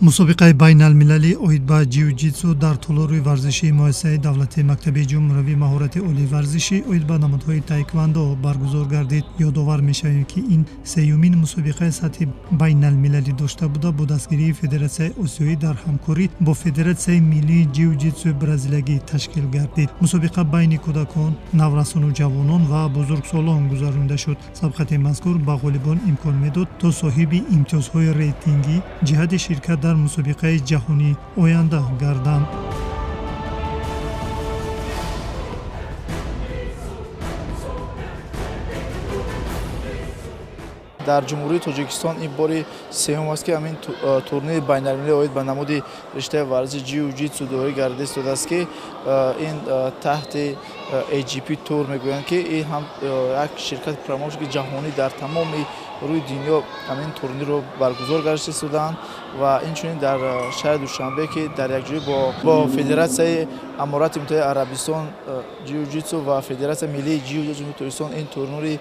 Мусобиқаи байналмилалӣ оид ба ҷиу-ҷитсу дар толори варзишии муассисаи давлатии мактаби ҷумҳуриявии маҳорати олии варзишӣ оид ба намудҳои таеквондо баргузор гардид. Ёдовар мешавем, ки ин сеюмин мусобиқаи сатҳи байналмилалӣ дошта буда бо дастгирии Федератсияи Осиёӣ дар ҳамкорӣ бо Федератсияи миллии ҷиу-ҷитсуи бразилиягӣ ташкил гардид. Мусобиқа байни кӯдакон, наврасону ҷавонон ва бузургсолон гузаронида шуд. Сабқати мазкур ба ғолибон имкон медод, то соҳиби имтиёзҳои рейтингӣ ҷиҳати ширкат дар мусобиқаи ҷаҳонӣ оянда гарданд. Дар Ҷумҳурии Тоҷикистон ин бори сеюм аст, ки ҳамин турнири байналмилалӣ оид ба намуди риштаи варзиши ҷиу-ҷитсу доир гардида истодааст, ки ин таҳти AGP тур мегӯянд, ки ин ҳам як ширкати промоушни ҷаҳонӣ дар тамоми рӯи дунё ҳамин турнирро баргузор гардида истодаанд ва инчунин дар шаҳри Душанбе, ки дар якҷоӣ бо Федератсияи Аморати Муттаҳидаи Арабистон ҷиу-ҷитсу ва Федератсияи миллии ҷиу-ҷитсу Ҷумҳурии Тоҷикистон ин турнири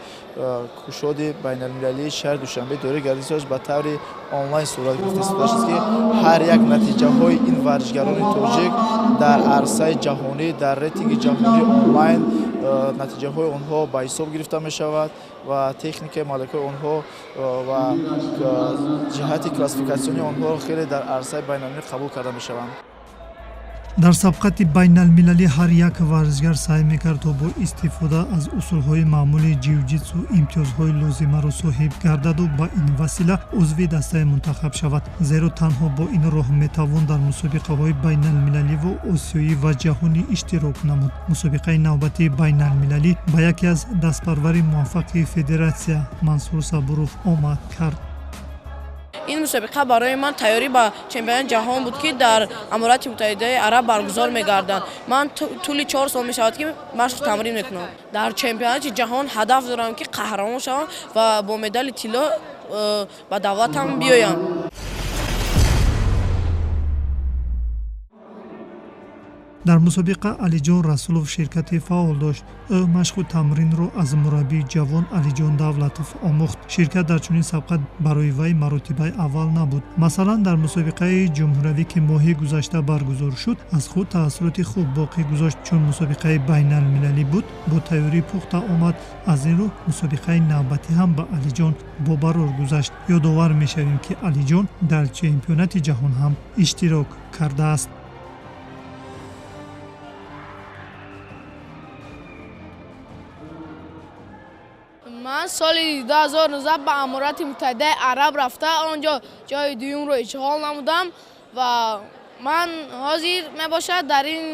кушоди байналмилалии шаҳри Душанбе доир гардида истодааст, ба таври онлайн сурат гирифта истодааст, ки ҳар як натиҷаҳои ин варзишгарони тоҷик дар арсаи ҷаҳонӣ, дар рейтинги ҷаҳонӣ онлайн натиҷаҳои онҳо ба ҳисоб гирифта мешавад ва техникаи малакаи онҳо ва ҷиҳати классификатсионии онҳо хеле дар арсаи байналмилалӣ қабул карда мешаванд. Дар сабқати байналмилалӣ ҳар як варзишгар саъй мекард, то бо истифода аз усулҳои маъмули ҷиу-ҷитсу имтиёзҳои лозимаро соҳиб гардаду ба ин васила узви дастаи мунтахаб шавад, зеро танҳо бо ин роҳ метавон дар мусобиқаҳои байналмилаливу осиёӣ ва ҷаҳонӣ иштирок намуд. Мусобиқаи навбатии байналмилалӣ ба яке аз дастпарвари муваффақи федератсия Мансур Сабуров омад кард. Ин мусобиқа барои ман тайёрӣ ба чемпионати ҷаҳон буд, ки дар Аморати Муттаҳидаи Араб баргузор мегарданд. Ман тӯли 4 сол мешавад, ки машқ тамрин мекунам. Дар чемпионати ҷаҳон ҳадаф дорам, ки қаҳрамон шавам ва бо медали тилло ба давлатам биёям. Дар мусобиқа Алиҷон Расулов ширкати фаъол дошт. Ӯ машқу тамринро аз мураббии ҷавон Алиҷон Давлатов омӯхт. Ширкат дар чунин сабқат барои вай маротибаи аввал набуд. Масалан, дар мусобиқаи ҷумҳуриявӣ, ки моҳи гузашта баргузор шуд, аз худ таассуроти хуб боқӣ гузошт, чун мусобиқаи байналмилалӣ буд, бо тайёрии пухта омад. Аз ин рӯ мусобиқаи навбатӣ ҳам ба Алиҷон бобарор гузашт. Ёдовар мешавем, ки Алиҷон дар чемпионати ҷаҳон ҳам иштирок кардааст. Ман соли 2019 ба Аморати Муттаҳидаи Араб рафта, он ҷо ҷои дуюмро ишғол намудам ва ман ҳозир мебошад дар ин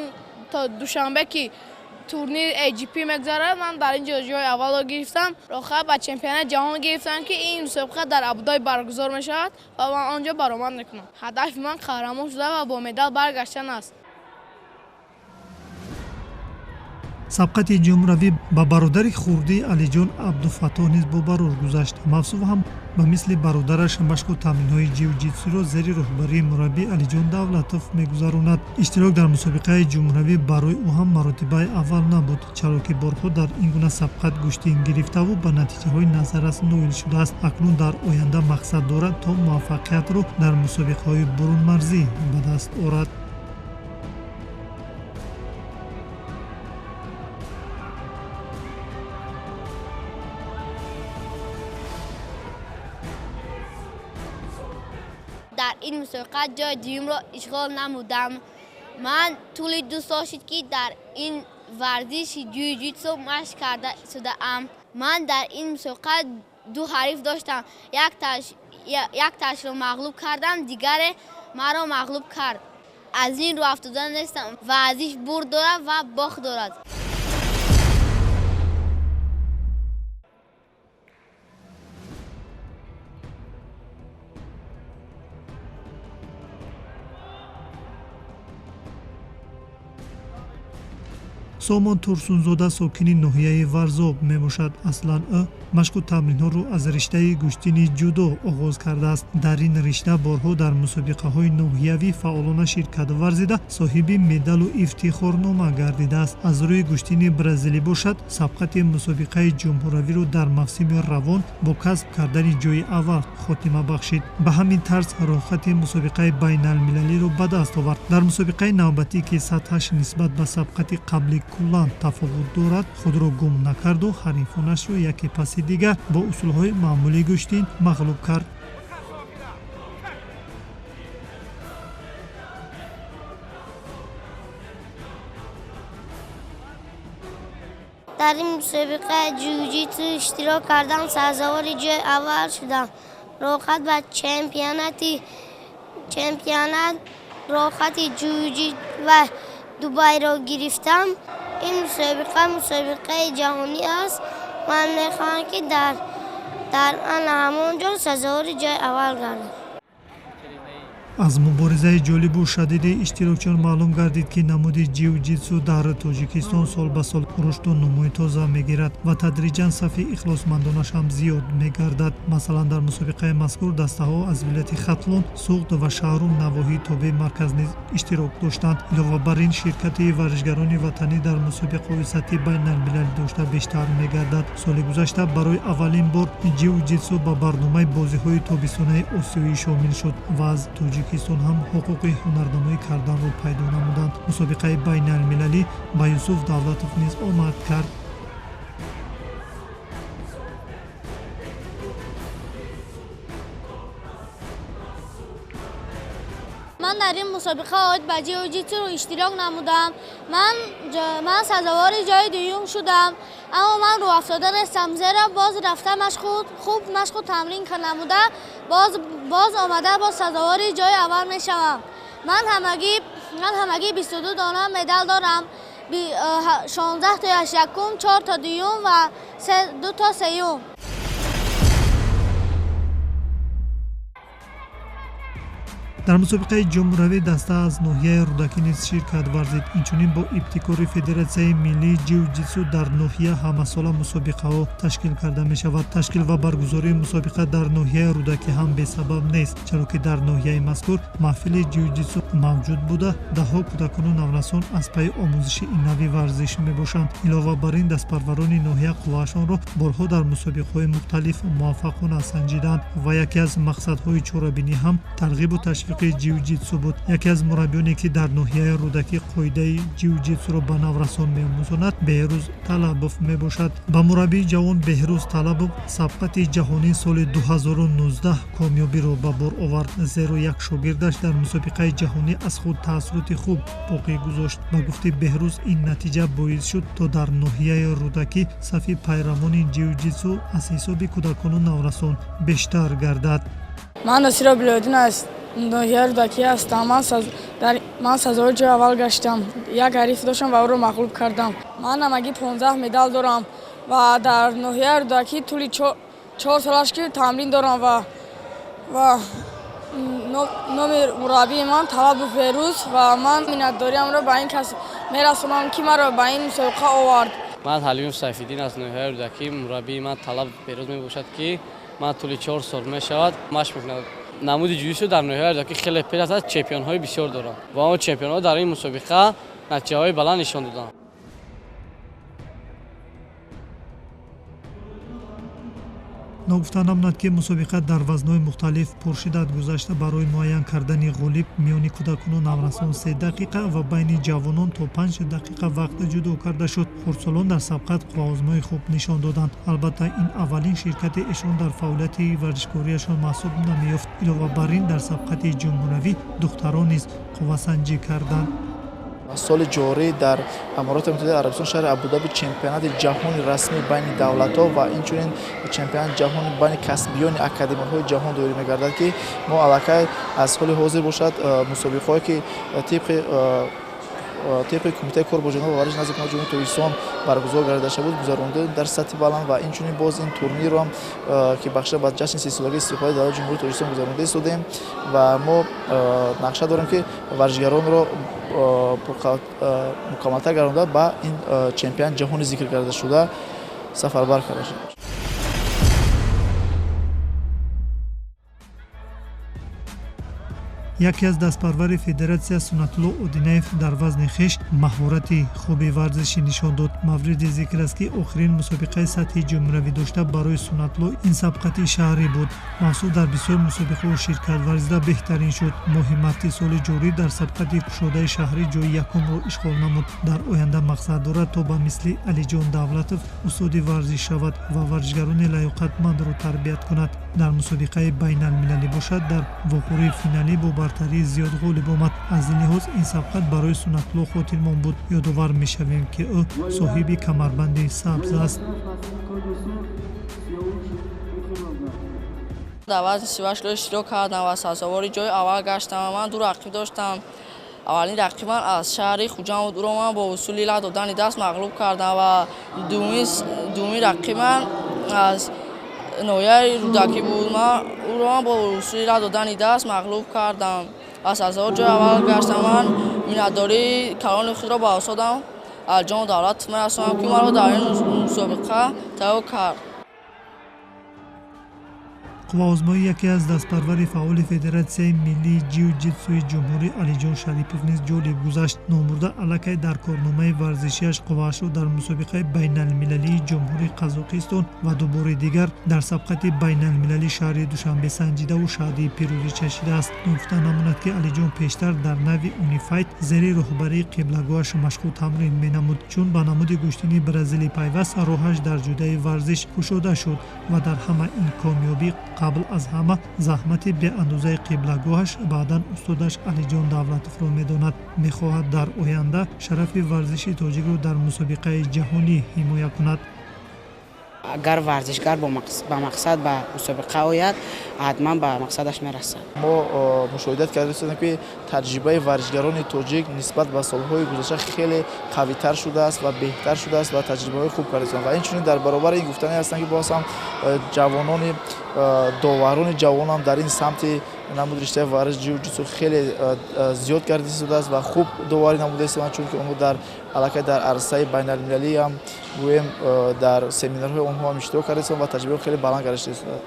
то Душанбе, ки турнир AGP мегузарад, ман дар ин ҷо ҷои аввалро гирифтам. Роҳхат ба чемпионати ҷаҳон гирифтам, ки ин мусобиқа дар Абудоби баргузор мешавад ва ман он ҷо баромад мекунам. Ҳадафи ман қаҳрамон шуда ва бо медал баргаштан аст. Сабқати ҷумҳуриявӣ ба бародари хурдии Алиҷон Абдуфаттоҳ низ бобарор гузашт. Мавсуф ҳам ба мисли бародараш машқу тамринҳои ҷиу-ҷитсуро зери роҳбарии мураббӣ Алиҷон Давлатов мегузаронад. Иштирок дар мусобиқаи ҷумҳуриявӣ барои ӯ ҳам маротибаи аввал набуд, чаро ки борҳо дар ин гуна сабқат гӯштин гирифтаву ба натиҷаҳои назаррас ноил шудааст. Акнун дар оянда мақсад дорад, то муваффақиятро дар мусобиқаҳои бурунмарзӣ ба даст орад. Дар ин мусобиқа ҷои дуюмро ишғол намудам. Ман тӯли 2 сол шуд, ки дар ин варзиши ҷиу-ҷитсу машқ карда шудаам. Ман дар ин мусобиқа 2 ҳариф доштам. Якташро мағлуб кардам, дигаре маро мағлуб кард. Аз ин рӯ афтода нестам. Варзиш бурд дорад ва бохт дорад. Сомон Турсунзода сокини ноҳияи Варзоб мебошад. Аслан ӯ машқу тамринҳоро аз риштаи гӯштини ҷудо оғоз кардааст. Дар ин ришта борҳо дар мусобиқаҳои ноҳиявӣ фаъолона ширкат варзида, соҳиби медалу ифтихорнома гардидааст. Аз рӯи гӯштини бразилӣ бошад, сабқати мусобиқаи ҷумҳуравиро дар мавсими равон бо касб кардани ҷои аввал хотима бахшид. Ба ҳамин тарз роҳхати мусобиқаи байналмилалиро ба даст овард. Дар мусобиқаи навбатӣ, ки сатҳаш нисбат ба сабқати қаблӣ куллан тафовут дорад, худро гум накарду ҳарифонашро яке паси дигар бо усулҳои маъмулии гӯштин мағлуб кард. Дар ин мусобиқаи ҷиу-ҷитсу иштирок кардам, сазовори ҷои аввал шудам. Роҳхат ба чемпионат роҳхати ҷиу-ҷитсу ва Дубайро гирифтам. Ин мусобиқа мусобиқаи ҷаҳонӣ аст. Ман мехоҳам, ки дар ҳамон ҷо сазовори ҷои аввал гардам. Аз муборизаи ҷолибу шадиди иштирокчиён маълум гардид, ки намуди ҷиу-ҷитсу дар Тоҷикистон сол ба сол рушду нумӯи тоза мегирад ва тадриҷан сафи ихлосмандонаш ҳам зиёд мегардад. Масалан, дар мусобиқаи мазкур дастаҳо аз вилояти Хатлон, Суғд ва шаҳру навоҳии тобеи марказ низ иштирок доштанд. Илова бар ин, ширкати варзишгарони ватанӣ дар мусобиқаҳои сатҳи байналмилалӣ дошта бештар мегардад. Соли гузашта барои аввалин бор ҷиу-ҷитсу ба барномаи бозиҳои тобистонаи осиёӣ шомил шуд ва аз Тоҷикистон ҳам ҳуқуқи ҳунарнамоӣ карданро пайдо намуданд. Мусобиқаи байналмилалӣ ба Юсуф Давлатов низ омад кард. Ман дар ин мусобиқа оид ба ҷиу-ҷитсу иштирок намудам. Ман сазовори ҷои дуюм шудам, аммо ман рӯҳафтода нестам, зеро боз рафта хуб машқу тамрин намуда, боз омада боз сазовори ҷои аввал мешавам. Ман ҳамагӣ 22 дона медал дорам, 16 тояш якум, 4 то дуюм ва 2 то сеюм. Дар мусобиқаи ҷумҳуравӣ даста аз ноҳияи Рӯдакӣ низ ширкат варзид. Инчунин бо ибтикори Федератсияи миллии ҷиу-ҷитсу дар ноҳия ҳамасола мусобиқаҳо ташкил карда мешавад. Ташкил ва баргузории мусобиқа дар ноҳияи Рӯдакӣ ҳам бесабаб нест, чаро ки дар ноҳияи мазкур маҳфили ҷиу-ҷитсу мавҷуд буда, даҳҳо кӯдакону наврасон аз пайи омӯзиши ин нави варзиш мебошанд. Илова бар ин, дастпарварони ноҳия қувваашонро борҳо дар мусобиқаҳои мухталиф муваффақона санҷиданд ва яке аз мақсадҳои чорабинӣ ҳам тарғибу ташвиқи ҷиу-ҷитсу буд. Яке аз мураббиёне, ки дар ноҳияи Рӯдакӣ қоидаи ҷиу-ҷитсуро ба наврасон меомӯзонад, Беҳрӯз Талабов мебошад. Ба мураббии ҷавон Беҳрӯз Талабов сабқати ҷаҳонии соли 2019 комёбиро ба бор овард, зеро як шогирдаш дар мусобиқаи ҷаҳонӣ аз худ таассуроти хуб боқӣ гузошт. Ба гуфти Беҳрӯз, ин натиҷа боис шуд, то дар ноҳияи Рӯдакӣ сафи пайравони ҷиу-ҷитсу аз ҳисоби кӯдакону наврасон бештар гардад. Ман Носиров Билолиддин аз ноҳияи Рӯдакӣ ҳастам. Ман сазовори ҷои аввал гаштам. Як ҳариф доштам ва ӯро мағлуб кардам. Ман ҳамагӣ 15 медал дорам ва дар ноҳияи Рӯдакӣ тӯли 4 солаш ки тамрин дорам ва номи мураббии ман Талабов Беҳрӯз ва ман миннатдориамро ба ин кас мерасонам, ки маро ба ин мусобиқа овард. Ман Ҳалимов Сайфиддин аз ноҳияи Рӯдакӣ. Мураббии ман Талабов Беҳрӯз мебошад, ки ман тӯли 4 сол мешавад машқ мекунам. Намуди ҷиу-ҷитсу дар ноҳияи Рӯдакӣ хеле пеш аст, чемпионҳои бисёр доранд ва он чемпионҳо дар ин мусобиқа натиҷаҳои баланд нишон доданд. Ногуфта намонад, ки мусобиқа дар вазнҳои мухталиф пуршиддат гузашта, барои муайян кардани ғолиб миёни кӯдакону наврасон 3 дақиқа ва байни ҷавонон то 5 дақиқа вақт ҷудо карда шуд. Хурдсолон дар сабқат қувваозмои хуб нишон доданд. Албатта, ин аввалин ширкати эшон дар фаъолияти варзишкориашон маҳсуб намеёфт. Илова бар ин, дар сабқати ҷумҳуравӣ духтарон низ қуввасанҷӣ карданд. Соли ҷорӣ дар Амороти Муттаҳидаи Арабистон, шаҳри Абудаби, чемпионати ҷаҳони расмӣ байни давлатҳо ва инчунин чемпионати ҷаҳони байни касбиёни академияҳои ҷаҳон доир мегардад, ки мо аллакай аз ҳоли ҳозир бошад мусобиқаҳое, ки тибқи тибқи Кумитаи кор бо ҷавонон ва варзиш назди Ҳукумати Ҷумҳурии Тоҷикистон баргузор гардида шуда буд, гузарондем дар сатҳи баланд ва инчунин боз ин турнирро ҳам, ки бахшида ба ҷашни 30-солагии истиқлолияти давлати Ҷумҳурии Тоҷикистон гузаронда истодем ва мо нақша дорем, ки варзишгаронро мукаммалтар гардонда ба ин чемпионати ҷаҳони зикр гардашуда сафарбар карда шавад. Яке аз дастпарвари федератсия Сунатулло Одинаев дар вазни хеш маҳорати хуби варзишӣ нишон дод. Мавриди зикр аст, ки охирин мусобиқаи сатҳи ҷумҳуравӣ дошта барои Сунатулло ин сабқати шаҳрӣ буд. Мавсуф дар бисёр мусобиқаҳо ширкат варзида беҳтарин шуд. Моҳи марти соли ҷорӣ дар сабқати кушодаи шаҳрӣ ҷои якумро ишғол намуд. Дар оянда мақсад дорад, то ба мисли Алиҷон Давлатов устоди варзиш шавад ва варзишгарони лаёқатмандро тарбият кунад. Дар мусобиқаи байналмилалӣ бошад, дар вохӯрии финалӣ бо бартарии зиёд ғолиб омад. Аз ин лиҳоз ин сабқат барои Сунатулло хотирмон буд. Ёдовар мешавем, ки ӯ соҳиби камарбанди сабз аст. Дар вазни 38 кило иштирок кардам ва сазовори ҷои аввал гаштам. Ман ду рақиб доштам. Аввалин рақибам аз шаҳри Хуҷанд буд. Ӯро ман бо усули лат додани даст мағлуб кардам ва дуюмин рақибам аз ноҳияи Рӯдакӣ буд. Ман ӯро бо усули лат додани даст мағлуб кардам ва сазовори ҷои аввал гаштам. Ман миннатдории калони худро ба устодам Алиҷон Давлатов мерасонам, ки маро дар ин мусобиқа тайёр кард. Қувваозмоии яке аз дастпарвари фаъоли Федератсияи миллии ҷиу-ҷитсуи ҷумҳурӣ Алиҷон Шарипов низ ҷолиб гузашт. Номбурда аллакай дар корномаи варзишиаш қувваашро дар мусобиқаи байналмилалии Ҷумҳурии Қазоқистон ва ду бори дигар дар сабқати байналмилалии шаҳри Душанбе санҷидаву шаҳдии пирӯзӣ чашидааст. Ногуфта намонад, ки Алиҷон пештар дар нави Унифайт зери роҳбарии қиблагоҳаш машғул тамрин менамуд. Чун ба намуди гӯштини бразилӣ пайваст, роҳаш дар ҷудаи варзиш кушода шуд ва дар ҳама ин комёбӣ қабл аз ҳама заҳмати беандозаи қиблагоҳаш, баъдан устодаш Алиҷон Давлатовро медонад. Мехоҳад дар оянда шарафи варзиши тоҷикро дар мусобиқаи ҷаҳонӣ ҳимоя кунад. Агар варзишгар ба мақсад ба мусобиқа ояд, ҳатман ба мақсадаш мерасад. Мо мушоҳидат карда, ки таҷрибаи варзишгарони тоҷик нисбат ба солҳои гузашта хеле қавитар шудааст ва беҳтар шудааст ва таҷрибаҳои хуб кардаистанд. Ва инчунин дар баробари ин гуфтане ҳастанд, ки боз ҳам ҷавонони доварони ҷавонам дар ин самти намуди риштаи варзиш ҷиу-ҷитсу хеле зиёд гардида истодааст ва хуб доварӣ намуда истоданд, чунки онҳо дар аллакай дар арсаи байналмилалӣ ҳам гӯем дар семинарҳои онҳо ҳам иштирок карда истоданд ва таҷрибаи хеле баланд гардида истодааст.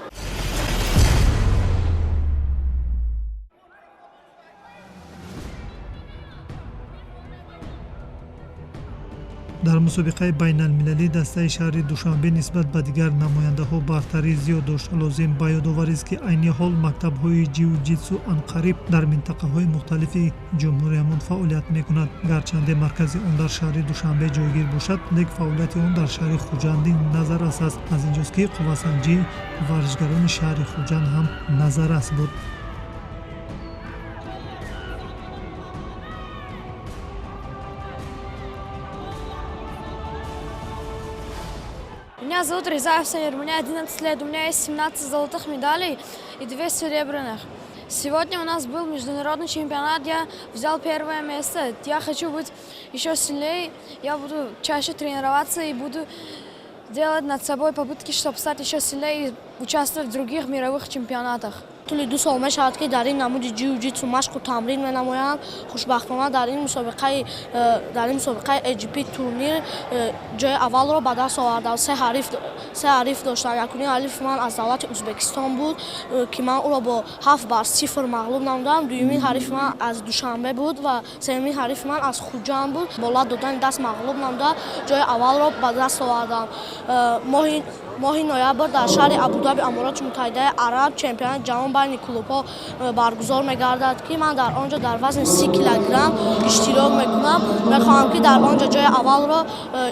Дар мусобиқаи байналмилалӣ дастаи шаҳри Душанбе нисбат ба дигар намояндаҳо бартарии зиёд дошт. Лозим ба ёдоварист, ки айни ҳол мактабҳои ҷиу-ҷитсу анқариб дар минтақаҳои мухталифи ҷумҳуриямон фаъолият мекунад. Гарчанде маркази он дар шаҳри Душанбе ҷойгир бошад, лек фаъолияти он дар шаҳри Хуҷандӣ назаррас аст. Аз инҷост, ки қуввасанҷии варзишгарони шаҳри Хуҷанд ҳам назаррас буд. Меня зовут Резаев Самир, мне 11 лет, у меня есть 17 золотых медалей и 2 серебряных. Сегодня у нас был международный чемпионат, я взял первое место. Я хочу быть еще сильнее, я буду чаще тренироваться и буду делать над собой попытки, чтобы стать еще сильнее и участвовать в других мировых чемпионатах. Тӯли 2 сол мешавад, ки дар ин намуди ҷиу-ҷитсу машқу тамрин менамоям. Хушбахтона дар ин мусобиқаи AGP турнир ҷои аввалро ба даст овардам. Се ҳариф доштам. Якумин ҳарифи ман аз давлати Ӯзбекистон буд, ки ман ӯро бо 7-0 мағлуб намудам. Дуюмин ҳарифи ман аз Душанбе буд ва сеюмин ҳарифи ман аз Хуҷанд буд. Бо лат додани даст мағлуб намуда ҷои аввалро ба даст овардам. Моҳи ноябр дар шаҳри Абудаби Аморати Муттаҳидаи Араб чемпионати ҷаҳон байни клубҳо баргузор мегардад, ки ман дар он ҷо дар вазни 30 килограмм иштирок мекунам. Мехоҳам, ки дар он ҷо ҷои аввалро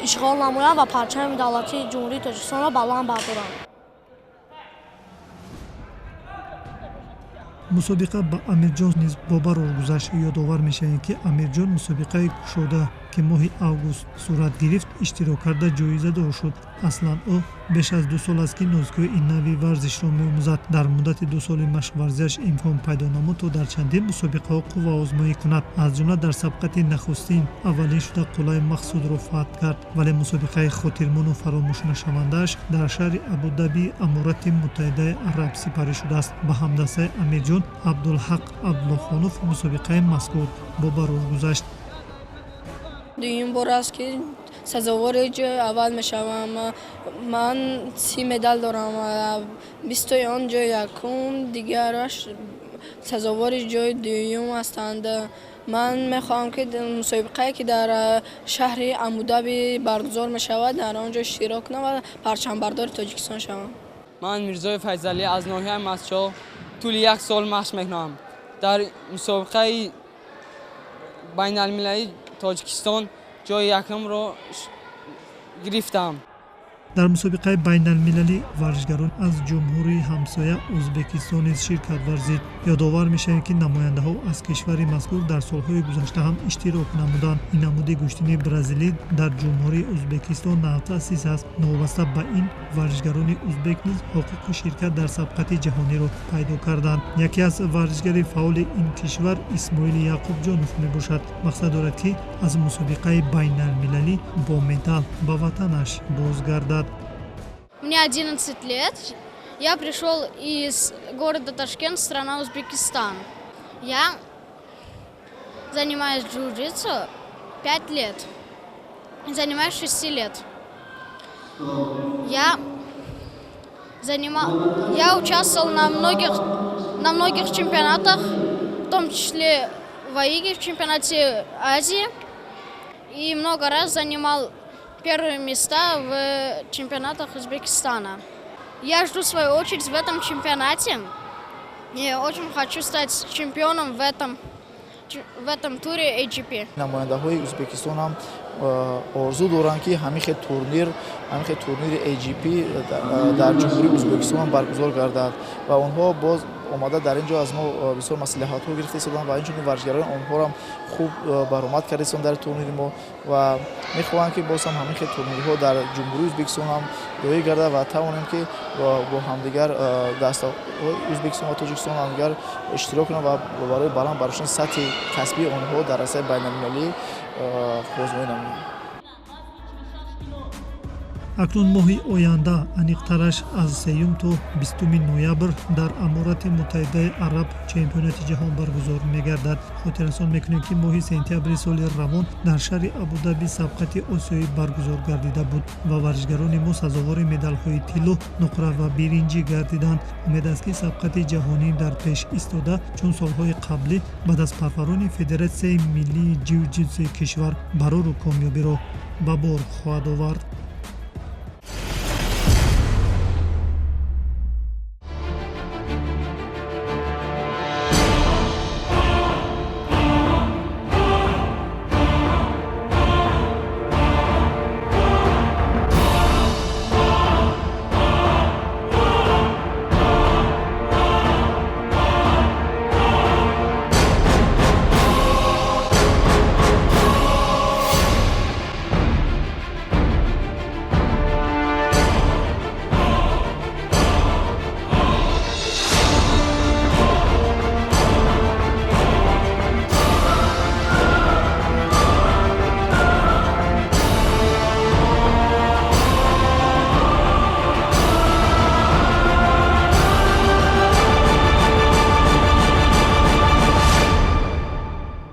ишғол намоям ва парчами давлатии Ҷумҳурии Тоҷикистонро баланд бардорам. Мусобиқа ба Амирҷон низ бо барор гузашт. Ёдовар мешавем, ки Амирҷон мусобиқаи кушода ки моҳи август сурат гирифт, иштирок карда ҷоизадор шуд. Аслан ӯ беш аз 2 сол аст, ки нозукиҳои ин нави варзишро меомӯзад. Дар муддати 2 соли машқварзиаш имкон пайдо намуд, то дар чандин мусобиқаҳо қувваозмоӣ кунад. Аз ҷумла дар сабқати нахустин аввалин шуда қуллаи мақсудро фатҳ кард, вале мусобиқаи хотирмону фаромӯшнашавандааш дар шаҳри Абудаби Аморати Муттаҳидаи Араб сипарӣ шудааст. Ба ҳамдастаи Амирҷон Абдулҳақ Абдуллохонов мусобиқаи мазкур бо барор гузашт. Дуюм бор аст, ки сазовори ҷои аввал мешавам. Ман 30 медал дорам, 20 он ҷои якум, дигараш сазовори ҷои дуюм ҳастанд. Ман мехоҳам, ки мусобиқае, ки дар шаҳри Абудаби баргузор мешавад, дар он ҷо иштирок кунам ва парчамбардори Тоҷикистон шавам. Ман Мирзои Файзалӣ аз ноҳияи Мастчоҳ тӯли 1 сол машқ мекунам. Дар мусобиқаи байналмилалии Тоҷикистон ҷои якумро гирифтам. Дар мусобиқаи байналмилалӣ варзишгарон аз ҷумҳурии ҳамсоя Ӯзбекистон низ ширкат варзид. Ёдовар мешавем, ки намояндаҳо аз кишвари мазкур дар солҳои гузашта ҳам иштирок намуданд. Ин намуди гӯштини бразилӣ дар ҷумҳурии Ӯзбекистон навтаъсис аст. Новобаста ба ин, варзишгарони ӯзбек низ ҳуқуқи ширкат дар сабқати ҷаҳониро пайдо карданд. Яке аз варзишгари фаъоли ин кишвар Исмоили Яқубҷонов мебошад. Мақсад дорад, ки аз мусобиқаи байналмилалӣ бо медал ба ватанаш бозгардад. Мне 11 лет. Я пришел из города Ташкент, страна Узбекистан. Я занимаюсь джиу-джитсу 5 лет. Занимаюсь 6 лет. Я участвовал на многих чемпионатах, в том числе в АИГе, в чемпионате Азии. И много раз занимал первые места в чемпионатах Узбекистана. Я жду свою очередь в этом чемпионате. Я очень хочу стать чемпионом в этом туре AGP. Намояндаҳои Ӯзбекистон ҳам орзу доранд, ки ҳамин хел турнири AGP дар ҷумҳурии Ӯзбекистон ҳам баргузор гардад ва онҳо боз омада дар ин ҷо аз мо бисёр маслиҳатҳо гирифта истоданд ва инчунин варзишгарони онҳоро хуб баромад карда истоданд дар турнири мо ва мехоҳанд, ки боз ҳам ҳамин хел турнирҳо дар ҷумҳурии Ӯзбекистон ҳам доир гардад ва тавонем, ки бо ҳамдигар дастаҳои Ӯзбекистон ва Тоҷикистон ҳамдигар иштирок кунанд ва барои баланд бардоштани сатҳи касбии онҳо дар арсаи байналмилалӣ озмоӣ намоем. Акнун моҳи оянда, аниқтараш аз 3 то 20 ноябр дар Аморати Муттаҳидаи Араб чемпионати ҷаҳон баргузор мегардад. Хотиррасон мекунем, ки моҳи сентябри соли равон дар шаҳри Абудаби сабқати осиёӣ баргузор гардида буд ва варзишгарони мо сазовори медалҳои тилло, нуқра ва биринҷӣ гардиданд. Умед аст, ки сабқати ҷаҳонӣ дар пеш истода, чун солҳои қаблӣ ба дастпарварони Федератсияи миллии ҷиу-ҷитсуи кишвар барору комёбиро ба бор хоҳад овард.